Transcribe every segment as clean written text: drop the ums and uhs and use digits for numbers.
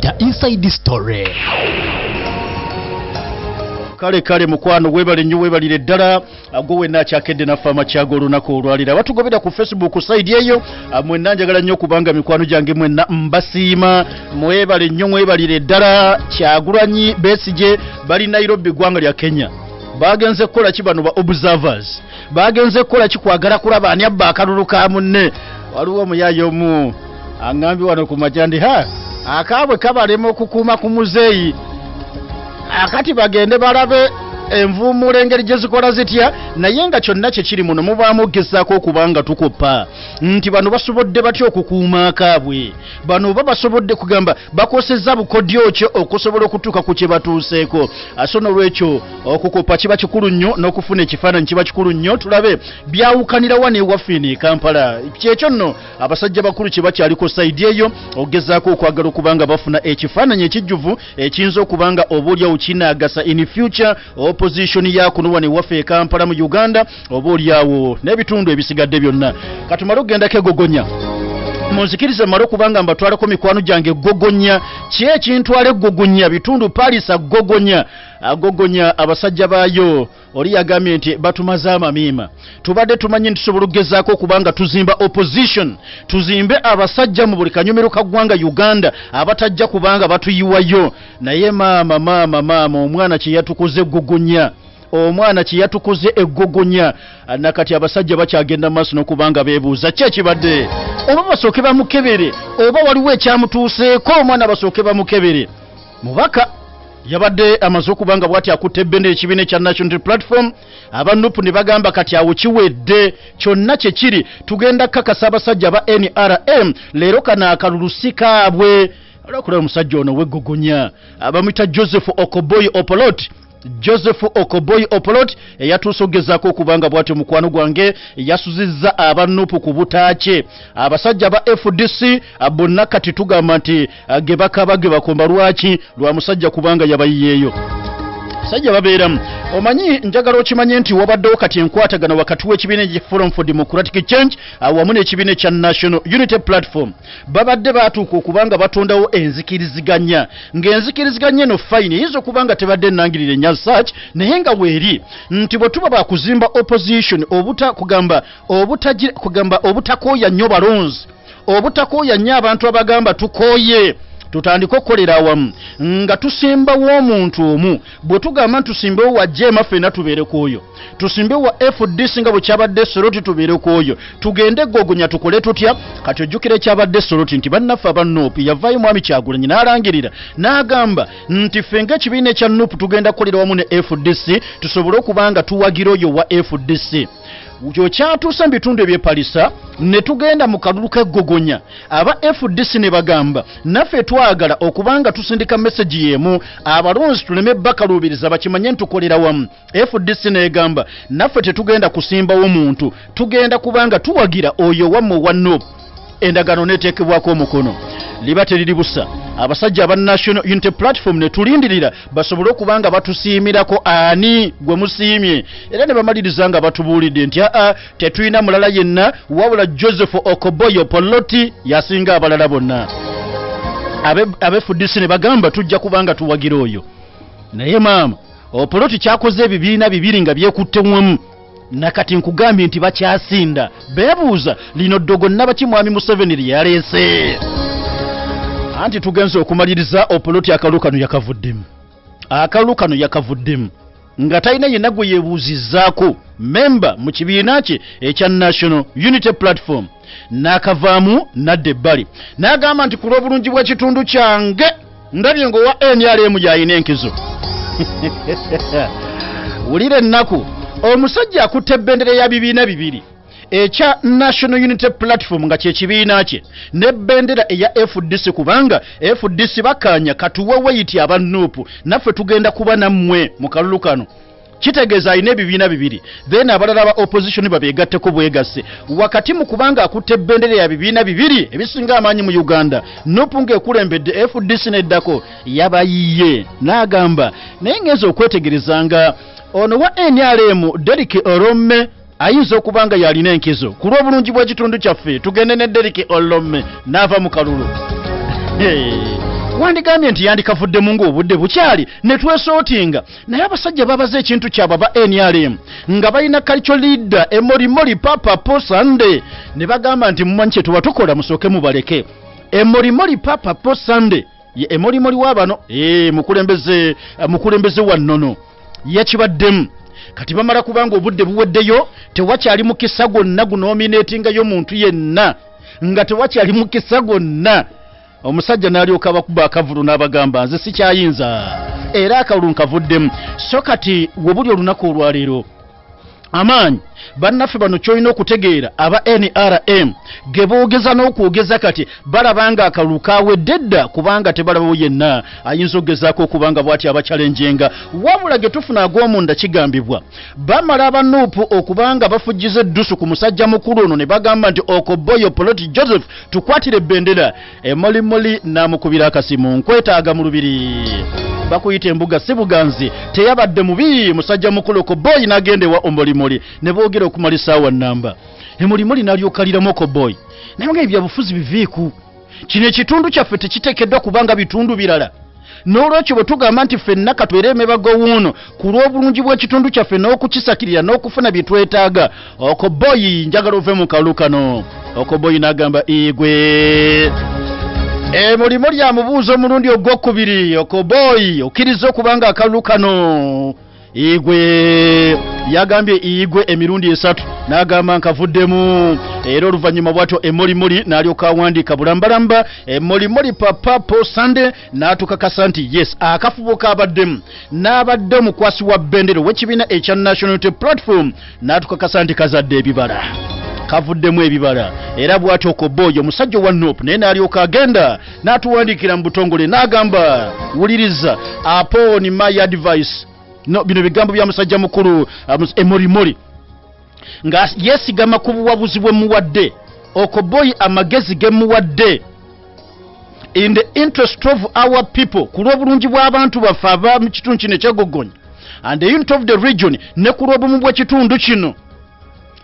The Inside Story. Kale kale mukwano, webale nnyo, webalire ddala gwe wenna akyakedde naffe amakya g'olunaku olwaliro, abatugobera ku Facebook side eyo mwenna njagala nnyo okubanga mikwano gyange mwenna mbasiima, mwebale nnyo, mwebalire ddala. Kyagulanyi, Besigye bali Nairobi, ggwanga lya Kenya. Bagenze kukola ki bano ba observers? Bagenze kukola ki? Kwagala kulaba ani abba akalulu ka munne. Waliwo omuyaayi omu aŋŋambye wano ku makya ndi ha akaabwe kabalema okukuuma ku muzeeyi, akati bagende balabe envuumuula engeri gye zikola zitya. Naye nga kyonna kye kiri muno mubaamu okugezaako okuba nga tukoppa nti bano basobodde batya okukuuma akaabwe, bano oba basobodde kugamba bakosezza bukodyo ki okusobola okutuuka ku kye batuuseeko. So n'olwekyo okukoppa kiba kikulu nnyo n'okufuna ekifaananyi kiba kikulu nnyo, tulabe byawukanira wano ewaffe eno e Kampala. Kyekyo nno abasajja bakulu kye bakyaliko side eyo, okugezaako okwagala okuba nga bafuna ekifaananyi ekijjuvu ekiyinza okuba nga oba oliawo kinaagasa in future opposition yakuno wano ewaffe e Kampala mu Uganda, oba oliawo n'ebitundu ebisigadde byonna. Katumale okugendako egogonya, munzikirize mmale okubanga mbatwalako mikwano gyange gogonya. Ki ekintwala egogonya? Bitundu Palisa gogonya, agogonya abasajja baayo. Oli yagambye nti batumaze amamiima, tubadde tumanyi nti tusobola okugezaako okubanga tuzimba opposition, tuzimbe abasajja mu buli kanyumiro ka ggwanga Uganda abatajja kubanga batuyiwayo. Naye maama, maama, maama, omwana kye yatukoze egogonya, omwana kye yatukoze eggogonya, nakati abasajja bakyagenda maaso n'okubanga beebuuza ki ekibadde, oba basooke bamukebere oba waliwo ekyamutuuseeko. Omwana basooke bamukebere. Mubaka yabadde amaze okuba nga bw'ati akutte ebbendera ekibiina ekya National Platform, aba NUP ne bagamba kati awo kiwedde, kyonna kye kiri tugenda kukakasa abasajja ba NRM leero kano akalulu si kaabwe. Olwakulaba omusajja ono weggogonya abamuyita Joseph Okoboyi Opolot, Joseph Okoboyi Opolot eyatuuse okugezaako okuba nga bw'atyo mukwano gwange yasuzizza aba NUP ku butaakye. Abasajja ba FDC bonna kati tugamba nti ge bakaba ge bakomba. Lwaki? Lwa musajja kubanga yabayiyeeyo. Sajja babeeramu. Omanyi, njagala okimanye nti wabaddewo kati enkwatagana wakati w'ekibiina ekya Forum for Democratic Change awamu n'ekibiina ekya National Unity Platform. Babadde baatuuka okuba nga batondawo enzikiriziganya, ng'enzikiriziganya eno fine eyinza okuba nga tebadde ennangirire nya search, naye nga weeri nti bwe tuba bakuzimba opposition obuta kugamba obutagira kugamba obutakooya nnyo balonzi, obutakooya nnyo abantu abagamba tukooye, tutandike okukolera awamu nga tusimbawo omuntu omu. Bwe tugamba nti tusimbewo wa JEEMA, ffenna tubeere ku oyo, tusimbewo wa FDC nga bwe kyabadde Soroti, tubeere ku oyo, tugende gogonya tukole tutya. Kati ojjukira ekyabadde Soroti nti bannaffe aba NUP yavaayo mwami Kyagulanyi n'alangirira n'agamba nti ffe ng'ekibiina ekya NUP tugenda kukolera wamu ne FDC tusobole okuba nga tuwagira oyo wa FDC. Kyatuuse mu bitundu ebyepalisa ne tugenda mu kalulu k'eggogonya, aba FDC ne bagamba naffe twagala okubanga tusindika message y'emu, abalonzi tuleme bakaluubiriza, bakimanye ntukolera wamu. FDC n'egamba naffe tetugenda kusimbawo muntu, tugenda kubanga tuwagira oyo wammwe wa NUP. Endagaano neteekebwako omukono, liba teriri busa. Abasajja aba National Unity Platform ne tulindirira basobole okuba nga batusiimirako ani gwe musiimye, era ne bamaliriza nga batubuulidde nti aa tetulina mulala yenna wabula Joseph Okoboyo Poloti yasinga abalala bonna. Abe FDC ne bagamba tujja kuba nga tuwagira oyo. Naye maama, Opoloti kyakoze ebibiina bibiri nga byekutte wamu, nakati nkugambye nti bakyasinda beebuuza lino ddogo nnabaki mwami Museveni lye yaleese. Anti tugenze okumaliriza, Opoloti akalulu kano yakavuddemu, akalulu kano yakavuddemu nga talina yenna gwe yeebuuzizzaako memba mu kibiina kye ekya National Unity Platform, n'akavaamu n'adda ebbali n'agamba nti ku lw'obulungi bw'ekitundu kyange ndabye ng'owa NRM gy'alina enkizo. Wulira ennaku, omusajja akutte ebbendera ya bibiina bibiri, ekya National Unity Platform nga kyekibiina kye n'ebbendera eya FDC, kubanga FDC bakkaanya katuwe weyiti aba NUP naffe tugenda kuba nammwe mu kalulu kano. Kitegeeza alina ebibiina bibiri, then abalala aba opposition babeegatteko bwegasse. Wakati mu kubanga akutte ebbendera ya bibiina bibiri ebisinga amaanyi mu Uganda, NUP ng'ekulembedde, FDC n'eddako, yabayiye n'agamba naye ngenza okwetegereza nga ono wa NRM Derrick Orome ayinza okuba nga yalina enkizo ku lw'obulungi bw'ekitundu kyaffe, tugende ne Derrick Orome, n'ava mu kalulu. Wandigambye nti yandikavuddemu ng'obudde bukyali ne twesootinga. Naye abasajja babaze ekintu kyabwe aba NRM nga balina cultural leader Emorimori Papa Paul Sunday, ne bagamba nti mumanyi kye tuba tukola, musooke mubaleke. Emorimori Papa Paul Sunday ye Emorimori wa bano, mukulembeze wa nnono, yakibaddemu. Kati bamala kubanga obudde buweddeyo, tewakyali mukisa gwonna gunominatingayo muntu yenna, nga tewakyali mukisa gwonna. Omusajja n'alyoka abakuba akavulu n'abagamba nze sikyayinza, era akalulu nkavuddemu. So kati we buli olunaku olwaleero amaanyi bannaffe bano kyolina okutegeera aba NRM ge boogeza n'okwogeza kati balaba nga akalulu kawedde dda, kubanga tebalabawo yenna ayinza okugezaako okubanga bw'ati abakyalenjenga. Wabula ge tufuna ag'omunda kigambibwa bamala abanuupu okubanga bafujjiza eddusu ku musajja mukulu ono ne bagamba nti Okoboyo Poloti Joseph tukwatire bendera. Emolimoli n'amukubira akasimu, nkwetaaga mu lubiri, bakuyita embuga si buganzi. Teyabadde mubi musajja mukulu Okoboyi n'agenda ewa Omolimoli ne boogera okumala essaawa nnamba. Emolimoli n'alyokaliramu Okoboyi naye nga ebyabufuzi biviiku, kino ekitundu kyaffe tekiteekeddwa kubanga bitundu birala. N'olwekyo bwe tugamba nti ffenna katwere emabega wuuno ku lw'obulungi bw'ekitundu kyaffe n'okukisakirira n'okufuna bye twetaaga, Okoboyi njagala ove mu kalulu kano. Okoboyi n'agamba igwe. Emolimoli amubuuza omulundi ogwokubiri, Okoboyi okkiriza okubanga akalulu kano igwe? Yagambye igwe emirundi esatu n'agamba nkavuddemu. Era oluvannyuma bw'atyo Emolimoli n'alyoka awandiika bulambalamba Emolimoli Papa Paul Sunday n'atukakasa nti yes, akafubo k'abaddemu n'abadde omukwasi wa bendera ow'ekibiina ekya National Unity Platform n'atukakasa nti kazadde ebibala, kavuddemu ebibala. Era bw'atyo Okoboyi omusajja owa NUP naye n'alyoka agenda n'atuwandiikira mu butongole n'agamba wuliriza, upon my advice. No, bino bigambo bya musajja mukulu Emorimori nga yeesigama ku buwabuzi bwe muwadde Okoboyi, amagezi ge muwadde, in the interest of our people, ku lw'obulungi bw'abantu baffe aba mu kitundu kino ekyegogonya, and the unity of the region, ne ku lw'obumu bw'ekitundu kino,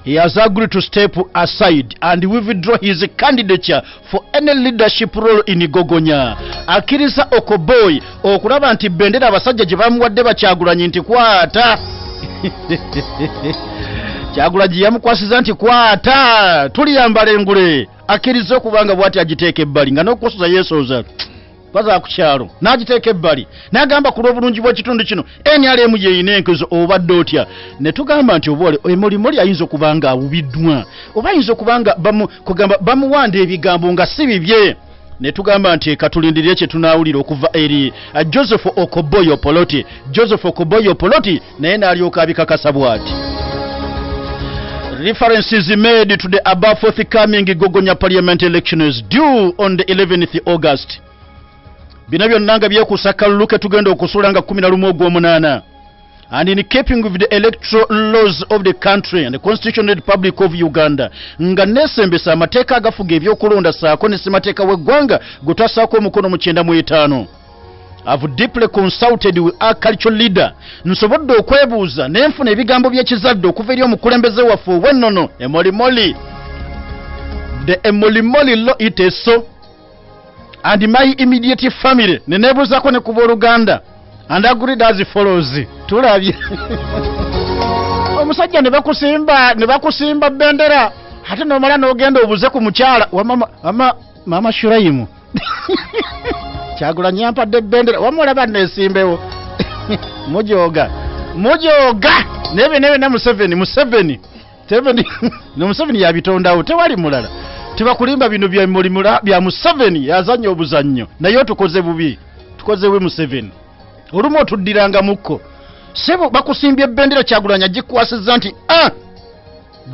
he has agreed to step aside and withdraw his candidature for any leadership role in Gogonya. Akkiriza Okoboyi okulaba nti bendera abasajja gye bamuwadde bakyagulanyi nti kwata, Kyagulanyi yamukwasiza nti kwata tuliyambala engule, akkiriza okubanga bw'ati agiteeka ebbali nga n'okusoza yeesooza baza ku kyalo n'agiteeka ebbali n'agamba ku lw'obulungi bw'ekitundu kino NRM yeyina enkizo. Obadde otya? Ne tugamba nti oba Emolimoli ayinza okuba nga awubiddwa oba ayinza okuba nga kugamba bamuwanda ebigambo nga si bibye. Ne tugamba nti katulindirire kye tunaawulira okuva eri Joseph Okoboyo Poloti. Joseph Okoboyo Poloti naye n'alyoka abikakasa bw'ati: References made to the above forthcoming Gogonya parliament elections due on the 11th August. Bino byonna nga byekuusa kalulu ke tugenda okusula nga 11 ogw'omunaana. And in keeping with the electoral laws of the country and the Constitution of the Republic of Uganda, nga neesembesa amateeka agafuga ebyokulonda saako ne ssemateeka w'eggwanga gwe twassaako omukono mu 95. I've deeply consulted with our cultural leader, nsobodde okwebuuza ne nfuna ebigambo by'ekizadde okuva eri omukulembeze waffe ow'ennono Emolimoli, the Emolimoli Lo Iteso, and my immediate family, ne neebuuzaako ne ku booluganda, and agreed as follows. Tulabye omusajja ne bakusimba bendera ate nomala n'ogenda obuze ku mukyala wa mama, mama, mama Shurayimu, Kyagulanyi yampadde bendera, wamma olaba neesimbewo. Mujooga, mujooga naye byonna byonna Museveni, Museveni, Museveni ne Museveni yabitondawo, tewali mulala. Tebakulimba, bino bya mulimula bya Museveni, yazanya obuzannyo naye otukoze bubi, tukoze bubi Museveni. Olumu otuddirangamukko sebo, bakusimbye ebendera, Kyagulanyi agikwasizza nti ah,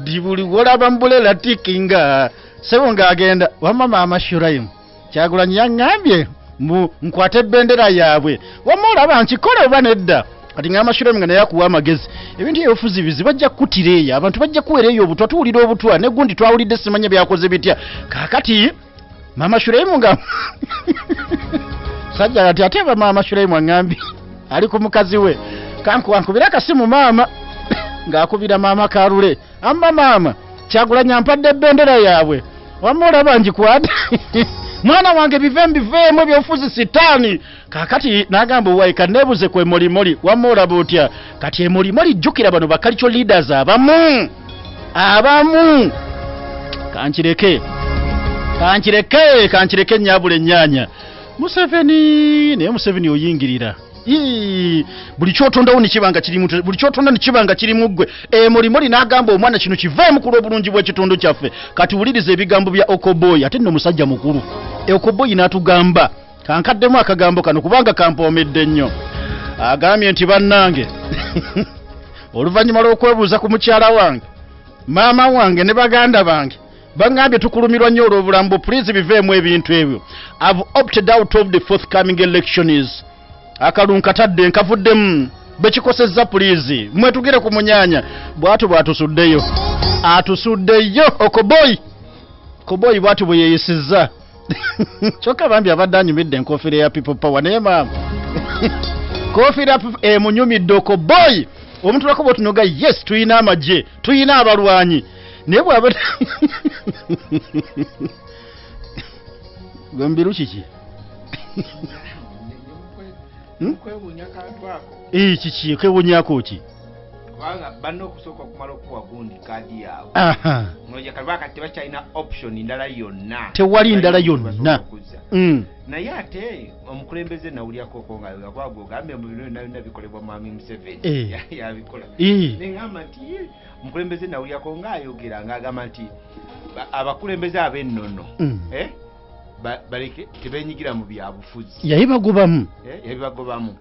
di buli wolaba mbulela tiki nga sebo ng'agenda wamma maama Shurayimu, Kyagulanyi yaŋŋambye mbu nkwate ebendera yaabwe, wamma olaba nkikole oba nedda? Kati ngamba Shurayimu nga naye akuwa amagezi, ebintu ebyobufuzi bizi, bajja kukutira eyo, abantu bajja kuwera eyo obutwa, tuwulira obutwa ne gundi twawulidde simanya byakoze bitya. Kaakati maama Shurayimu nga sajja kati ate ba maama Shurayimu aŋŋambye ali ku mukazi we, kankuwankubira akasimu maama, ng'akubira maama Kalule, amma maama, Kyagulanyi ampadde ebendera yaabwe, wamma olaba ngikwate? Mwana wange, biveemu, biveemu ebyobufuzi, sitaani. Kaakati n'agamba, owaye kaneebuze ku Emorimori, wamma olaba otya? Kati Emorimori, jjukira bano ba cultural leaders abamu kankireke, kankireke, kankireke, nyabula ennyaanya. Museveni, naye Museveni oyingirira. Ii, buli kyotondawo nekibanga kiri mu, buli kyotonda nekibanga kiri mu ggwe. Emorimori n'agamba omwana, kino kiveemu ku lw'obulungi bw'ekitundu kyaffe. Kati wuliriza ebigambo bya Okoboyi, ate nno musajja mukulu Okoboyi n'atugamba, kankaddemu akagambo kano kubanga kampoomedde nnyo. Agambye nti, bannange, oluvannyuma lw'okwebuuza ku mukyala wange, maama wange ne baganda bange, baŋŋambye tukulumirwa nnyo olw'obulamu bwo, please biveemu ebintu ebyo. I've opted out of the forthcoming elections. Akalulu nkatadde, nkavuddemu, bekikosezza please mwetugire ku munyanya. Bwatu bwatusuddeyo, atusuddeyo Okoboyi. Koboyi bwatu bwe yeeyisizza. Kyokka bambi abadde anyumidde enkofiira ya People Power, naye maama, kofiira emunyumidde Okoboyi. Omuntu lwako bwotunoga, yes, tuyina amagye, tuyina abalwanyi, naye bwaba gwe mubiru kiki? Hmm? Kwewuunya kantu ako. Ee, kiki kwewuunyako ki? Kubanga banna okusooka okumala okuwa gundi kaadi yaabwe, noja kaliba kati tebakyalina option ndala yonna. Tewali ndala Basobola yonna. okuzza. Naye ate omukulembeze nawulyakoko nga kuba gwe mu bino byonna byonna bikolebwa mwami Museveni. Yabikola. Neŋŋamba nti ye omukulembeze nawulyako ng'ayogera ng'agamba nti abakulembeze ab'ennono eh, baleke tebenyigira mu byabufuzi. Yabibagobamu. Eh, yabibagobamu.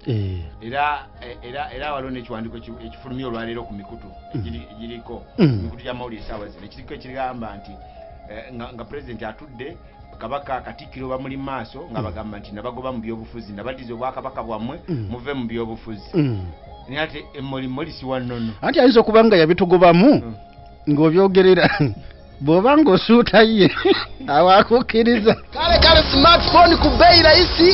Era waliwo n'ekiwandiiko ekifulumye olwaleero ku mikutu egiriko emikutu gy'amawulire essaawa zino, ekiriko ekigamba nti nga pulezidenti atudde, kabaka, katikkiro bamuli mu maaso, nga bagamba nti nabagoba mu byobufuzi, nabaddiza obwakabaka bwammwe, muve mu byobufuzi. Naye ate Emorimori si wa nnono. Anti ayinza okuba nga yabitugobamu ng'obyogerera bw'oba ng'osuuta ye awo akukkiriza. Kale kale, smartphone ku bei rahisi.